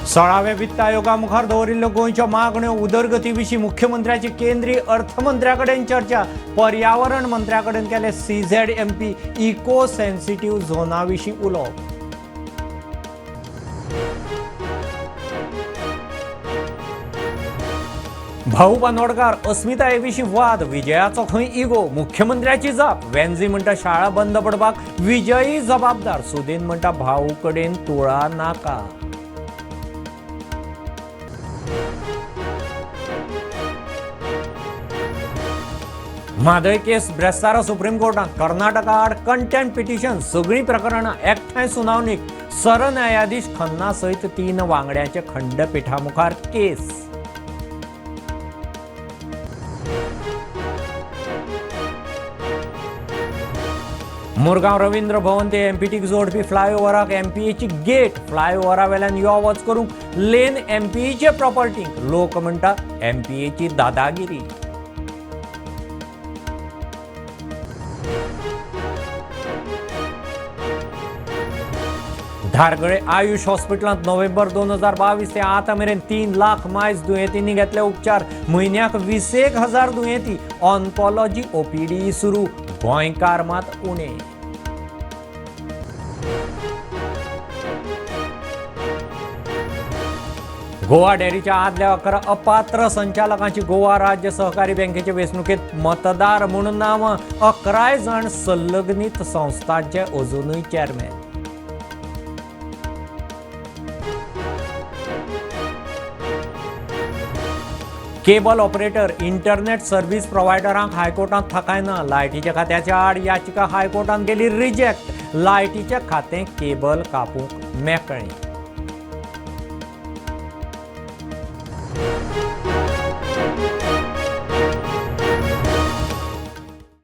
सोळाव्या वित्त आयोगा मुखार दवरिल्ल्यो गोंयच्यो मागण्यो उदरगती विशीं मुख्यमंत्र्याची केंद्रीय अर्थमंत्र्या कडेन चर्चा. पर्यावरण मंत्र्या कडेन केले सीझेडएमपी इको सेन्सिटीव झोना विशीं उलोवप. भाऊ बांदोडकार अस्मिताये विशीं वाद, विजयाचो खंय इगो, मुख्यमंत्र्याची जाप. वेन्झी म्हणटा शाळा बंद पडपाक विजयी जबाबदार. सुदीन म्हणटा भाऊ कडेन तुळा नाका. म्हादय केस ब्रेस्तारा सुप्रीम कोर्टात कर्नाटका आड कंटेम्प्ट पिटिशन. सगळीं प्रकरणां एकठांय सुनावणीक. सरन्यायाधीश खन्ना सयत 3 वांगड्यांचे खंडपिठा मुखार केस. मुरगांव रवींद्र भवन ते एमपीटीक जोडपी फ्लायओव्हराक एमपीएची गेट. फ्लायओव्हरा वेल्यान यो वच करूंक लेन एमपीएचे प्रॉपर्टीक. लोक म्हणटा एमपीएची दादागिरी. धारगळे आयुष हॉस्पिटलांत नोव्हेंबर 2022 ते आतां मेरेन 3 लाख मायज दुयेंतींनी घेतले उपचार. म्हयन्याक 21,000 दुयेंती. ऑन्कोलॉजी ओपीडी सुरू. गोंयकार मात उणे. गोवा डेअरीच्या आदल्या 11 अपात्र संचालकांची गोवा राज्य सहकारी बँकेचे वेंचणुकेत मतदार म्हणून नांवां. 11 जाण संलग्नीत संस्थांचे अजुनूय chairman. Cable operator internet service प्रोव्हायडरांक हायकोर्टांत थाकायना. लायटीच्या खात्याच्या आड याचिका हायकोर्टान केली रिजेक्ट. लायटीचें खातें केबल कापूंक मेकळें.